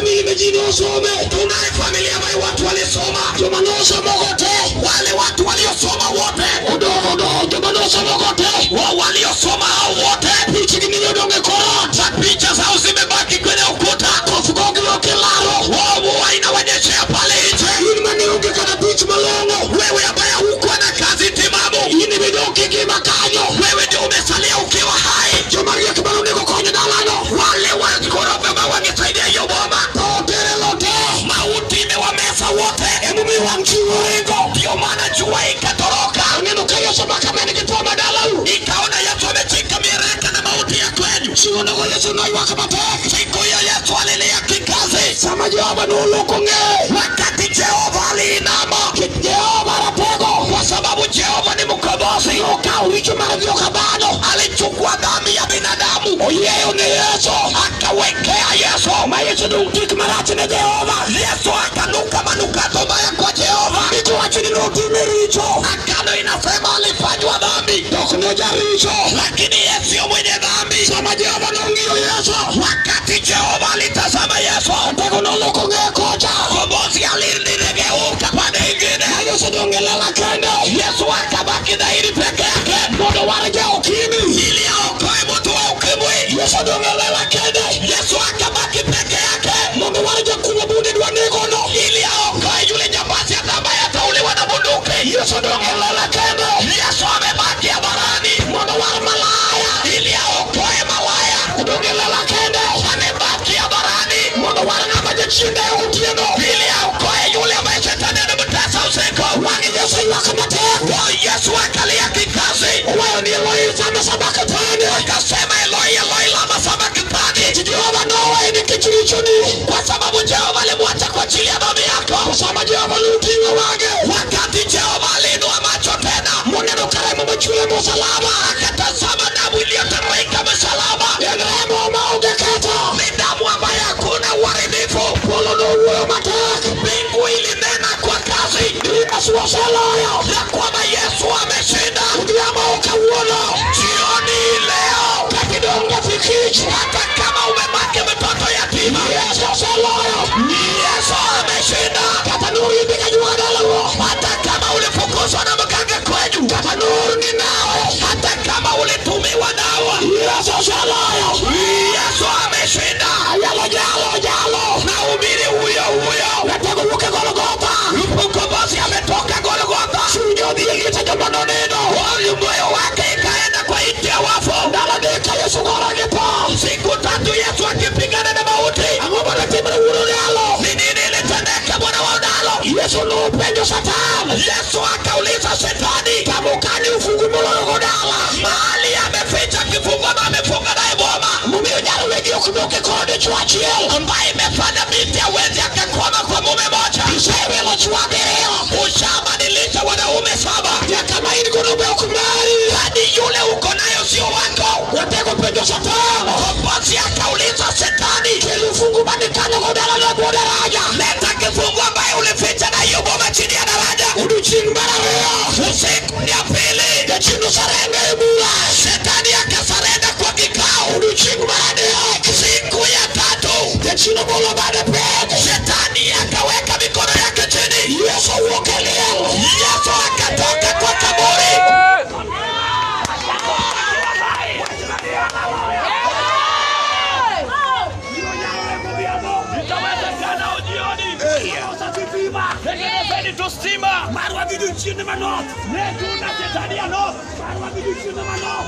Family ma ji nosome. Tunaye familia ambayo watu walisoma. Joma nosomo go te. Wale watu waliosoma wote. Odogo joma nosomo go te. Wao waliosoma hao wote. Pichgi ni odong' e kor ot. Picha zao zimebaki kwenye ukuta. Koth gogi ok ilaro. Wao mvua inawanyeshea pale nje. In mane onge kata tich malong'o. Wewe ambaye hukuwa na kazi timamu. In ema idong' kingima kanyo. Wewe ndio umesalia ukiwa hai. Joma riek mane onego kony dalano. Wale wakorofi ambao wangesaidia hiyo boma. Tho tere lote. Mauti imewameza wote. Emomiyo wang' chieng' oringo. Ndio maana jua ikatoroka. Oneno ka Yesu omako amen gi tho ma dalau. Ikaona Yesu ameshika miereka na mauti ya kwenyu. Chieng' onego Yesu noywak matek. Siku hiyo Yesu alilia kikazi. Sama Jehova noloko ng'eye. Wakati Jehova aliinama. Jehova ratego. Kwa sababu Jehova ni mkombozi. Nokawo richo mar joka dhano. Alichukua dhambi ya binadamu. Oyieyo ne Yesu. Akawekea Yesu. Ma Yesu dong' tik marach ne Jehova. Yesu akanuka manukato mabaya kwa Jehova. Ndiko wacho ni notime richo. Agano inasema alifanywa dhambi. To ok ne jaricho. Lakini Yesu sio mwenye dhambi. Sama Jehova nong'iyo Yesu. Wakati Jehova alitazama Yesu. Tego noloko ng'eye kocha. Kombozi aliligeuka pande ingine. Yesu dong' e lela kende. Yesu akabaki dhahiri peke yake. Mondo war ja ukimwi. Ili aokoe mtu wa ukimwi. Yesu dong' e lela kende. Yesu akabaki peke yake. Mondo war jakuo bunde dwa negono. Ili aokoe yule jambazi ambaye atauliwa na bunduki. Yesu dong' e lela kende. Yesu amebaki hadharani. Mondo war malaya. Ili aokoe malaya. Odong' e lela kende. Amebaki hadharani. Mondo war ng'ama jachien dayo gotieno. Ili aokoe yule ambaye shetani anamtesa usiku. Wang' Yesu ywak matek. Oh, Yesu akalia kikazi. Owayo ni Eloi lama sabakthani. Akasema Eloi Eloi lama sabakthani. Jehova noweyi nikech richoni. Kwa sababu Jehova alimwacha kwa ajili ya dhambi yako. Sama Jehova noting'o wang'e. Wakati Jehova aliinua macho tena. Moneno ka remo mochwer e msalaba. Akatazama damu iliyotiririka msalaba. En remo maonge ketho. Ni damu ambayo hakuna uharibifu. Polo nowuoyo matek. Mbingu ilinena kwa kasi. Yesu oseloyo. Ya kwamba Yesu ameshinda. Odhiambo kawuono. Jioni leo. Kata idong' nyathi kich. Hata kama umebaki mtoto yatima. Yesu oseloyo. Yesu ameshinda. Kata noriembi ka jua dalawo. Hata kama ulifukuzwa na mganga kwenyu. Kata noorni nawe. Hata kama ulitumiwa dawa. Yesu oseloyo. Yesu ameshinda. Ayalo jalo jalo. Nahubiri huyo huyo. Nataka wuok e Golgotha. Mkombozi ametoka Golgotha. Chunye odhi e liete joma nonindo. Huyu moyo wake ikaenda kwa nchi ya wafu. Ndalo adek ka Yesu gore gi tho. Siku tatu Yesu akipigana na mauti. Ang'o mane timre wuon Odalo? Ni nini ilitendeka mwana wa Odalo? Yesu nopenjo Satan. Yesu akauliza Shetani, kamokani ufungu moloyo go dala. Mahali ameficha kifungo na amefunga naye boma. Momiyo nyar wegi ok dok e kor dichwo achiel. Ambaye imefanya binti hawezi akakwama kwa mume moja. Isewilo chwo abiriyo. Ushabadilisha wanaume saba. Ya kama in godo be ok mari. Hadi yule uko nayo sio wako. Watego penjo Satan. Kombozi akauliza Shetani. Kel ufungu mane kanyo go dala ne bwo daraja. Leta kifungu ambaye ulificha na hiyo boma chini ya daraja. Odiochieng' mar ariyo. Usiku ya pili. Jachien osarenda e bura. Shetani akasarenda kwa kikao. Odiochieng' mar adek. Siku ya tatu. Jachien ogolo bade pek. Shetani akaweka mikono yake chini. Yesu owuok e liel. Yesu akatoka kwa kaburi. Itawezekana ujioni. Tengenezeni tu stima. Yetu na shetani ya North.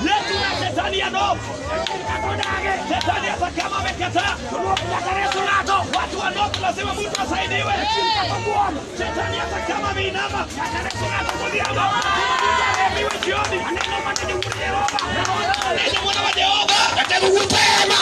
Yetu na shetani ya North. Shetani hata kama amekataa. Watu wa North lazima mtu asaidiwe. Shetani hata kama ameinama. Lazima mtu arebiwe jioni. Neno mwana wa Jehova. Nataka utema.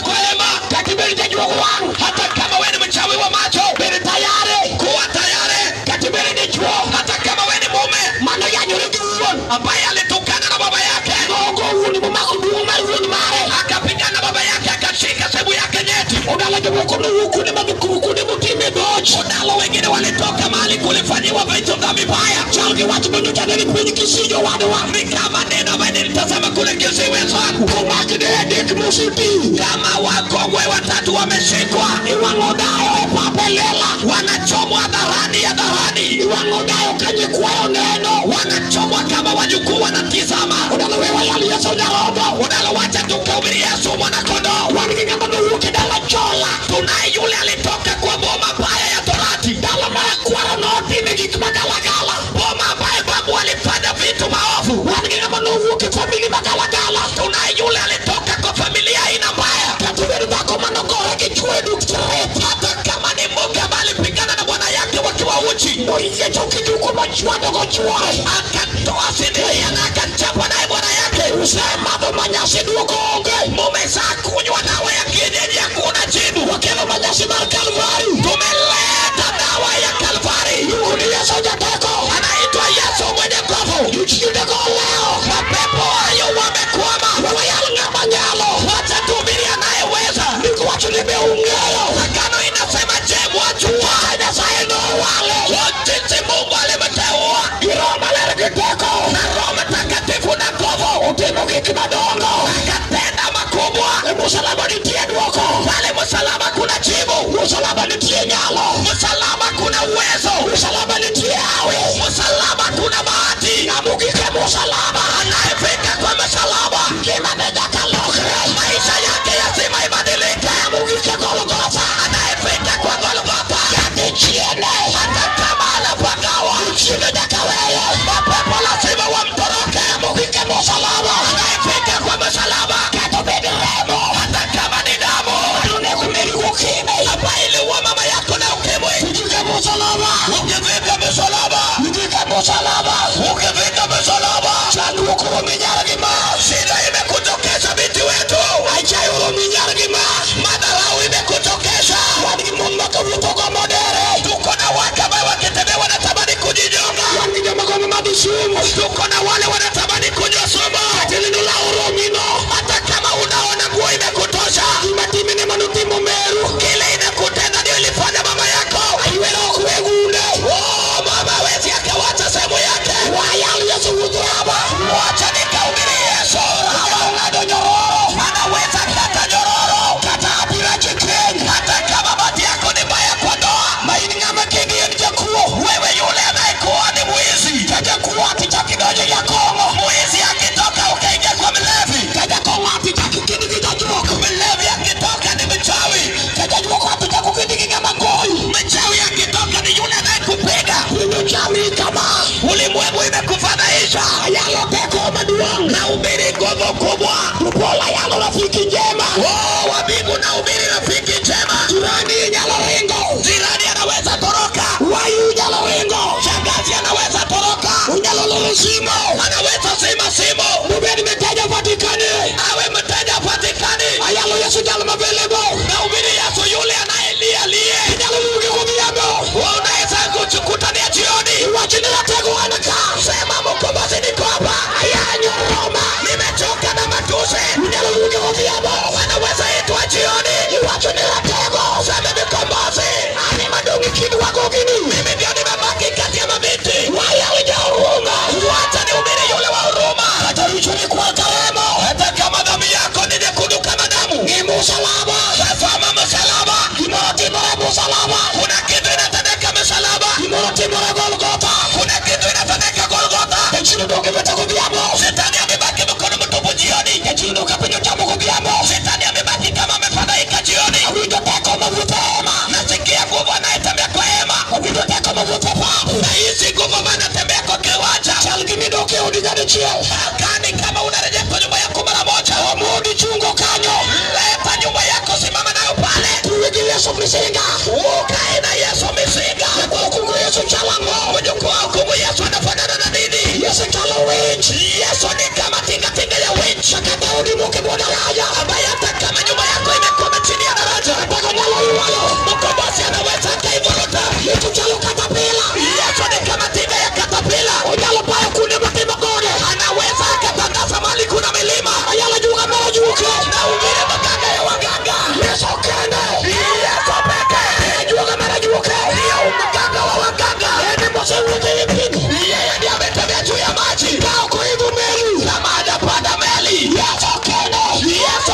Kwa hema. Katibeli jajuogo wang'. Hata kama wewe ni mchawi wa macho, Bed tayari. kuwa tayari. Katibeli dichuo. Hata kama wewe ni mume Mano yanyore gi wuon. ambaye alitukana na baba yake, Nogo wuon momako duong' mar wuon mare. akapigana baba yake, akashika sehemu yake nyeti. Odala jomoko nowuok kuonde mag kuonde motime dhoch. Odalo wengine walitoka mahali kulifanyiwa vitu vya vibaya. Chal gi wach manyocha nene piny Kisii jowadwa. Ni kama neno ambaye nilitazama kule Kisii wenzangu, Komak de adek moseti. kama wakongwe watatu wameshikwa. Iwacho Kwayo neno wanachomwa kama wajukuu wanatizama. Odalo wewa yali Yesu nyarobo. Odalo wacha tukahubiri Yesu mwana kondoo. Wan gi ng'ama nowuok e dala chola. Tunaye yule alitoka kwa boma mbaya ya Torati. Dala marakwaro notime gik magalagala. Boma ambaye babu alifanya vitu maovu. Wan gi ng'ama nowuok e famili magalagala. Tunaye yule alitoka kwa familia aina mbaya. Kata obedo dhako manogore gi chwo e duk hata kama ni mke ambaye alipigana na bwana yake wakiwa uchi, noyiecho kijuko mochwado go chwore, akatoa sidiria na akachapa naye bwana yake. Usemadho manyasi duoko onge, mumezaa kunywa dawa ya kienyeji, hakuna jibu. Wakelo manyasi mar Kalvari, tumeleta dawa ya Kalvari. Yuko ni Yesu jateko, anaitwa Yesu mwenye nguvu. Yuchiudego leo, mapepo hayo wamekwama, wawayal ng'ama nyalo. Wacha tuhubiri anayeweza. Nikuwacho ni be ung'eyo. Agano inasema je, mwajua Nyasaye nowale jinsi Mungu alimteua gi Roho Maler gi teko na Roho Mtakatifu na nguvu, utimo gik madongo akatenda makubwa. E msalaba nitie dwoko, pale msalaba kuna jibu, msalaba nitie nyalo, msalaba kuna uwezo, msalaba nitie awe, msalaba kuna bahati. Na mugik e msalaba, anayefika kwa msalaba ngimane nyaka lokre, maisha yake lazima ibadilike. Mugik e Golgotha, anayefika kwa Golgotha yatichiene, hata kama anapagawa chiene nyaka weye, mapepo lazima wamtoroke. Mugik e msalaba, anayefika kwa msalaba kata obed remo, hata kama ni damu onego med ukimwi ambaye iliua mama yako na ukimwi. Ujike msalaba, ukifika msalaba, ujike msalaba, ukifika msalaba, chandruok oromi nyar gi ma, shida imekutokesha binti wetu, achai oromi nyar gi ma, madharau imekutokesha. Wan gi mon makawuotho go modere, tuko na wake ambao wakitembea wanatamani kujinyonga, wan gi joma gombo madho sumu, tuko na wale wanatamani kunywa sumu. Katilino la oromino, hata kama unaona nguo imekutosha, imatimine manutimo meru, kile inakutenda ndio ilifanya mama yako aiwero ok wegunde. Oh, mama hawezi akawacha sehemu yake. Wayal Yesu wuoth Raba, wacha nikahubiri Yesu. Raba ong'ado nyororo, anaweza kata nyororo, kata abira chikeny, hata kama bati yako ni mbaya kwa ndoa, ma in ng'ama king'iyo en jakuo, wewe yule anayekuoa ni mwizi, kajakuo ati chakidonjo ya kong'o, mwizi akitoka ukaingia kwa mlevi, kajakong'o ati chakikindi gi jajuok, mlevi akitoka ni mchawi, kajajuok ati chakukindi gi ng'ama goyi, mchawi akitoka ni yule anayekupiga. Chami kama ulimwengu imekufadhaisha, yalo teko maduong' nahubiri nguvu kubwa, Lupola yalo rafiki njema. Oh, wa mbingu nahubiri rafiki njema. Jirani nyalo ringo, jirani anaweza toroka, wayu nyalo ringo, shangazi anaweza toroka, unyalo loro simo, anaweza zima simo, mubed mteja Vatikani, awe mteja Vatikani. Ayalo Yesu jalo available, nahubiri Yesu yule anayelia lie, nyalo luge godhiambo, unaweza kukutania jioni, wachini ratego anaka, sema mkombozi niko hapa, ayanyo Roma, nimechoka na matusi, nyalo luge godhiambo, wanaweza itwa jioni, wachini ratego, sema mkombozi, ani madongi kidwa gogini, mimi ndio nimebaki kati ya mabinti, waya wija huruma, wacha nihubiri yule wa huruma, hata richoni kwa karemo, hata kama dhambi yako ni nyekundu kama damu, ni msalaba, tazama msalaba, gimoro timore msalaba, kuna kitu inatendeka msalaba, gimoro timore Golgotha, kuna kitu inatendeka Golgotha, jachien donge bete godhiambo, shetani amebaki mkono mtupu jioni, jachien donge penjo chamo godhiambo, shetani amebaki kama amefadhaika jioni, awinjo teko mawuotho e hema, nasikia nguvu anayetembea kwa hema, awinjo teko mawuotho e pap, nahisi nguvu ambayo anatembea kwa kiwanja, chal gi midok e odi nyadichiel, kani kama unarejea kwa nyumba yako mara moja, omodi chungo kanyo, leta nyumba yako, simama nayo pale, tuwe gi Yesu misinga, ukae na Yesu misinga, kwa hukumu Yesu chalang'o, mjukuu wa hukumu Yesu anafanana na nini? Yesu chalo winch, Yesu ni kama tingatinga ya winch, kata odi moke bwo daraja, ambaye hata kama nyumba yako imekwama chini ya daraja, mpaka nyalo yuayo, mkombozi anaweza akaivuruta. Yesu chalo katapila, Yesu ni kama tinga ya katapila, onyalo payo kunde motimo gode, anaweza akatandaza mali kuna milima, ayalo juga moro juke, na ungire maganga ya waganga. Yesu kende, Yesu pekee, juga mara juke, ndiyo mganga wa waganga, ene Mose wuotho e pi, yeye ndiye ametembea juu ya maji, ka ok oidho meli, kama hajapanda meli. Yesu kende, Yesu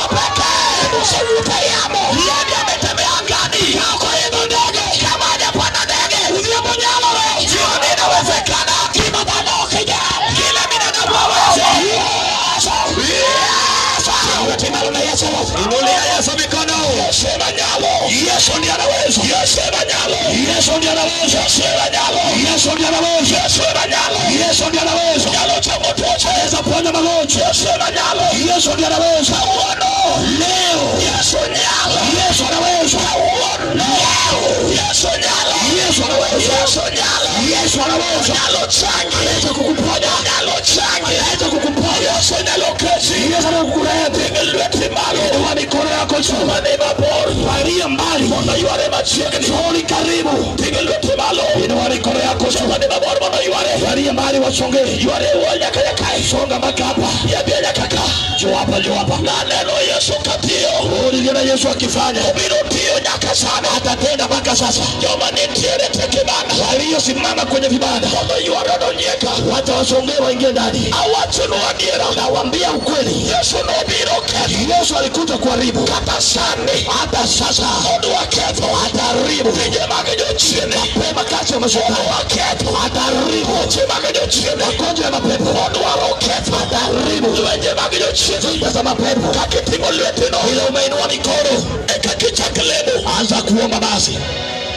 Inulia Yesu mikono. Yesu nyalo. Yesu ndiye anaweza. Yesu nyalo. Yesu ndiye anaweza. Yesu nyalo. Yesu ndiye anaweza. Yesu nyalo. Yesu ndiye anaweza. Nyalo chango tuoche. Anaweza ponya magonjwa. Yesu nyalo. Yesu ndiye anaweza. Uono. Leo. Yesu nyalo. Yesu anaweza. Uono. Leo. Yesu nyalo. Yesu anaweza. Yesu nyalo. Yesu anaweza. Nyalo changi. Anaweza kukuponya. Nyalo changi. Anaweza kukuponya. Yesu nyalo kesi. Yesu anaweza kukurehemu. Lweti malo. Inua mikono yako juu. Manema bor. Walio mbali. Mondo yware machiegni. Njooni karibu. Ting lweti malo. Inua mikono yako juu. Manema bor mondo yware. Walio mbali wasongee. Yware wuol nyaka nyaka. Songa mpaka hapa. Yabia nyaka ka. Njoo hapa, njoo hapa. Naneno Yesu katiyo. Uliona Yesu akifanya. Obiro tiyo nyaka sana. Atatenda mpaka sasa. Joma nitiere te kibanda. Waliosimama kwenye vibanda. Mondo yware odonjie ka. Wacha wasongee waingie ndani. Awachonu adiera. Nawaambia ukweli. Yesu nobiro ketho. Yesu alikuja kuharibu. Kata sani. Hata sasa. Odwa ketho. Ataharibu. Tije mag jochiende. Mapema kati ya mashetani. Odwa ketho. Ataharibu. Weche mag jochiende. Magonjwa ya mapepo. Odwaro ketho. Ataharibu. Lwenje mag jochiende. Vita za mapepo. Kaka iting'o lwetino. Ile umeinua mikono. Eka kichak lemo. Anza kuomba basi.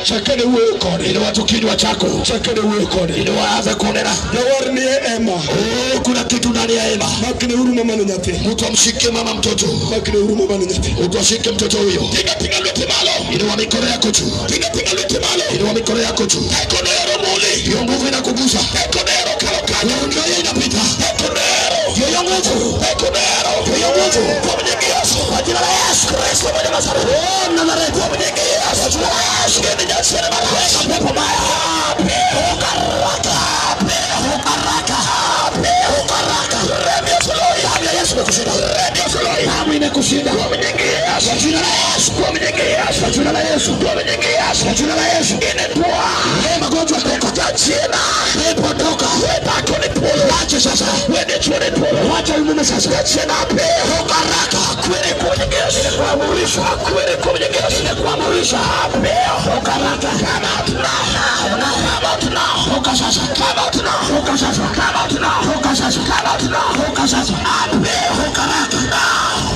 Chakene wuoyo kode. Inua tu kinywa chako. Chakene wuoyo kode. Inua, anza kunena. Jawar nie ema. Oh, kuna kitu ndani ya hema. Makne uru mama ne nyathi. Mtu amshike mama mtoto. Makne uru mama ne nyathi. Mtu ashike mtoto huyo. Tinga tinga lweti malo. Inua mikono yako juu. Tinga tinga lweti malo. Inua mikono yako juu. Teko nero muli. Hiyo nguvu inakugusa. Teko nero kalo kanyo. Ndio hiyo inapita. Teko nero. Hiyo nguvu. Teko nero. Hiyo nguvu. Kwa jina la Yesu. Kwa jina la Yesu Kristo mwenye Nazareti. Oh, Nazareti. Kwa jina la Yesu. Kwa jina la Yesu. Ngeni nyasi na baraka. Pepo baya. Pepo haraka. Pepo haraka. Pepo haraka. Remia Soloi. Damu ya Yesu imekushinda. Remia Soloi. Damu imekushinda. Kwa jina la Yesu. Kwa jina la Yesu. Kwa jina la Yesu. Kwa jina la Yesu. Kwa jina la Yesu. Kwa jina la Yesu. Inetoa. Wewe magonjwa toka. Jina. Pepo toka. Wewe tako ni polo. Wache sasa. Wewe ni chuo ni polo. Wacha huyu mume sasa. Jina pepo haraka. Kweli kwa jina la Yesu. Inakuamurisha. Kweli kwa jina la Yesu. Inakuamurisha. Pepo haraka. Come out now. Come out now. Toka sasa. Come out now. Toka sasa. Come out now. Toka sasa. Come out now. Toka sasa. Pepo haraka.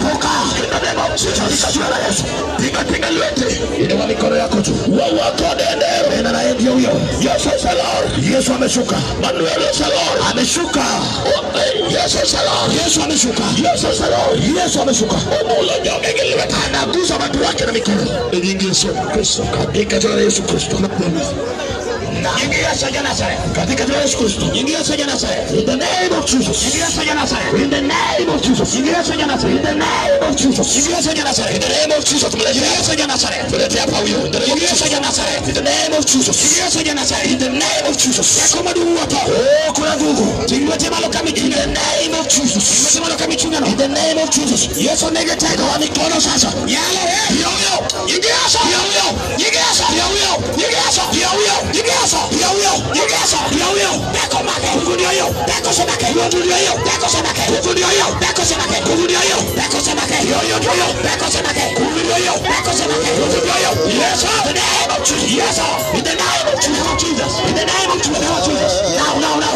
Toka. In the name of Jesus. Katika jina la Yesu. Tinga tinga lwete. Inua mikono yako juu. Wewe kodende. Nena na yeye ndio huyo. Yesu is the Lord. Yesu ameshuka. Manuel is the Lord. Ameshuka. Yesu is the Lord. Yesu ameshuka. Yesu is the Lord. Yesu ameshuka. Omulo nyoge gilwete. Anagusa watu wake na mikono. E nying Yesu Kristo. Katika jina la Yesu Kristo. Nying Yesu ja Nazareth. Katika jina la Yesu Kristo. Nying Yesu ja Nazareth. In the name of Jesus. Nying Yesu ja Nazareth. In the name of Jesus. Nying Yesu ja Nazareth. In the name of Jesus. Nying Yesu ja Nazareth. In the name of Jesus. Nying Yesu ja Nazareth. Mlete hapa huyo. In the name of Nying Yesu Jesus. ja Nazareth. In the name of Jesus. Nying Yesu ja Nazareth. In the name of Jesus. Teko maduong' otho. Oh, kuna nguvu. Ting lwete malo kama In ichunge. the name of Jesus. Lwete malo kama ichunge no. In the name of Jesus. Yesu nigi teko. Inua mikono sasa. Nyalo. Ndio huyo. Nying Yesu. Ndio huyo. Nying Yesu. Ndio huyo. Nying Yesu. Ndio huyo. Nying Yesu. Ndio huyo. Nying Yesu. Ndio huyo. Teko make. Nguvu ndio hiyo. Teko semake. Nguvu ndio hiyo. Teko semake. Nguvu ndio hiyo. Teko semake. Nguvu ndio hiyo. Teko semake. Ndio hiyo, ndio hiyo. Teko semake. Nguvu ndio hiyo. Teko semake. Nguvu ndio hiyo. Yes, In the name of Jesus. Yes, sir. In the name of Jesus. In the name of Jesus. In the name of Jesus. Now, now, now.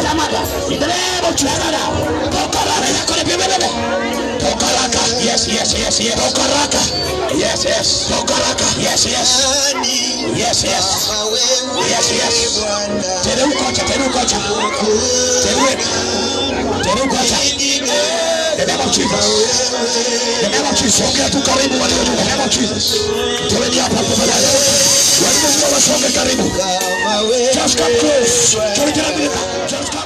In the name of Jesus. Now. Toka haraka. Toka haraka. Yes, yes, yes, yes. Toka haraka. Yes, yes. Toka haraka. Yes, yes. Yes, yes. Yes, yes. Tereuka acha, tereuka acha. Tereuka. Tereuka acha. The name of Jesus. The name of Jesus. Songea tu karibu walio nyuma. The name of Jesus. Toeni hapa tafadhali. Walio nyuma wasonge karibu. Just come close. Just come